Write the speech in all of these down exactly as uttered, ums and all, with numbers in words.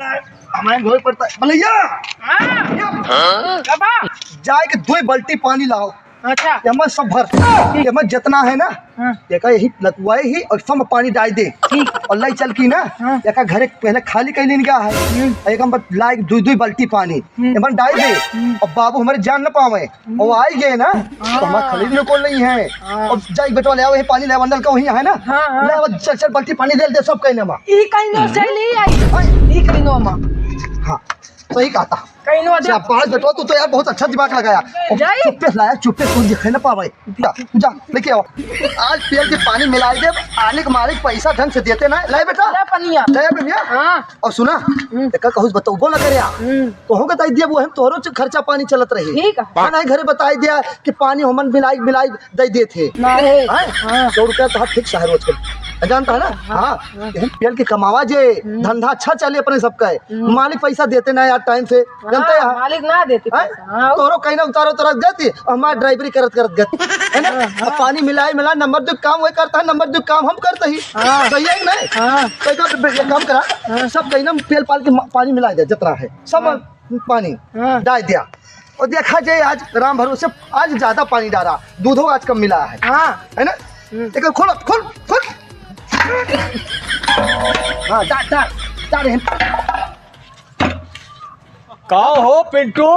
हमारे घर पड़ता है। भलैया! हाँ। या। का बा? जाए के दो बाल्टी पानी लाओ। अच्छा। एमा सब भर। एमा जितना है ना, हाँ। एका यही लकुआई ही और सब पानी डाल दे। ठीक। और लाई चल की ना, हाँ। एका घरे पहले खाली कई लेन गया है। हम्म। और एक हम लाए दो, दो बाल्टी पानी। हम्म। एमा डाल दे। हम्म। और बाबू हमारे जान ना पावे। और आई गए ना, तो हमारा हाँ। खरीद में कौन नहीं है। हाँ। और जाई बेटवा ले आओ, ये पानी ले बंडल का वहीं है ना। हाँ, हाँ। ले आओ, चल, चल, बाल्टी पानी दे दे, सब कहीं नमा। ई कहीं नो चली आई। हाँ। ई कहीं नो मा। हाँ, सही कहा था। कहीं नो जा। शाबाश बेटवा, तू तो यार बहुत अच्छा दिमाग लगाया। जाई। चुप्पे से लाया, चुप्पे से कोई दिखे ना पावे। जा, जा, लेके आओ। आज पियल के पानी मिलाई दे, आने के मालिक पैसा ढंग से देते ना। ले बेटा। ले पनिया। ले पनिया। हाँ। और सुना, हम्म। एका कहूँ से बतौबो ना करे। हम्म। तोहू के दई दिया, वो हम तोहरो च-, खर्चा पानी चलत रही। ठीक है। हाँ, नहीं घरे बताई दिया कि पानी हमन मिलाई, मिलाई दई देत है। ना रे। हैं? हाँ। सौ रुपया तो हाथ fix है रोज के। जानता है ना? हाँ, हाँ। हाँ। यही पेल के कमावा जे, हम्म। धंधा अच्छा चले अपने सबका है। हम्म। मालिक पैसा देते ना यार time से। हाँ, जानते हैं? मालिक ना देते हैं? पैसा। हाँ। तोहरो कहीं ना उतारो तरह देती, और हमारा ड्राइवरी करत करत गति। है ना? हाँ, हाँ। अब पानी मिलाई, मिला, नंबर दो काम वही करता है, नंबर दो काम हम करते ही। हाँ। सही है कि नहीं? हाँ। तो एक, एक काम करा, हाँ। सब कहीं ना पेल पाल के मा-, पानी मिला दे, जितना है। सब हाँ। पानी हाँ। डाल दिया। और देखा जाए आज राम भरोसे आज ज्यादा पानी डाला, दूधो आज कम मिला है। हाँ। है ना? हम्म। एक खोल, खोल, खोल। हाँ, डाल, डाल, डाल रहे हैं। का हो पिंटू?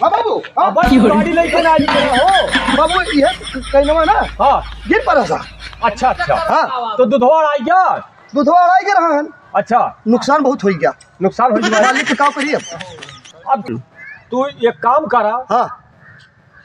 हाँ बाबू, हाँ। अब गाड़ी लेके ना निकले हो? बाबू, ये कहना ना, हाँ। गिर पड़ा था। अच्छा, अच्छा। हाँ। तो दुधवा आई गया? दुधवा आई गया रहा है। अच्छा। नुकसान बहुत हो गया। नुकसान हो गया। मालिक के का करिए अब? अब तू एक काम करा। हाँ।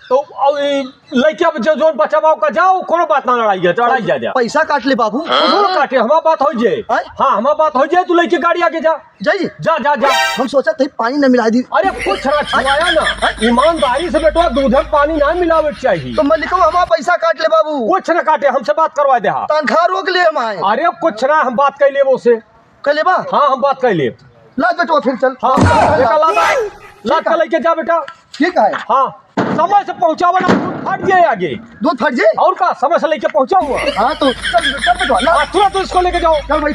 तो अब ई लइका अब जो, जोन बचावा ओका जाओ, कोनो बात ना लड़ाई है, लड़ाई जा, जा। पैसा काट ले बाबू। कोनो काटे, हमार बात हो जाए। हैं? हाँ, हमार बात हो जाए, तू लेके गाड़ी आगे जा। जाई? जा, जा, जा। हम सोचा थे पानी न मिला दी। अरे कुछ ना छुआया ना, ईमानदारी से बेटवा दूध में पानी ना मिलावे के चाहिए। तो मलिकवा हमार पैसा काट ले बाबू। कुछ ना काटे, हमसे बात करवा दे। हाँ। तनख्वाह रोक ले हमारे। अरे कुछ ना, हम बात कर ले वो से। कर ले बा? हाँ, हम बात कर ले। ला बेटवा फिर चल। हाँ, बेटा, ला, ला, ला, ठीक है। लेके जा बेटा। ठीक है। हाँ, समय से पहुँचावा ना, दूध फट जाए आगे। दूध फट जाए? और का, समय से लेके पहुँचा हुआ। हाँ, तो चल, चल बेटवा, ला। हाँ, तुरंत इसको लेके जाओ। चल भाई।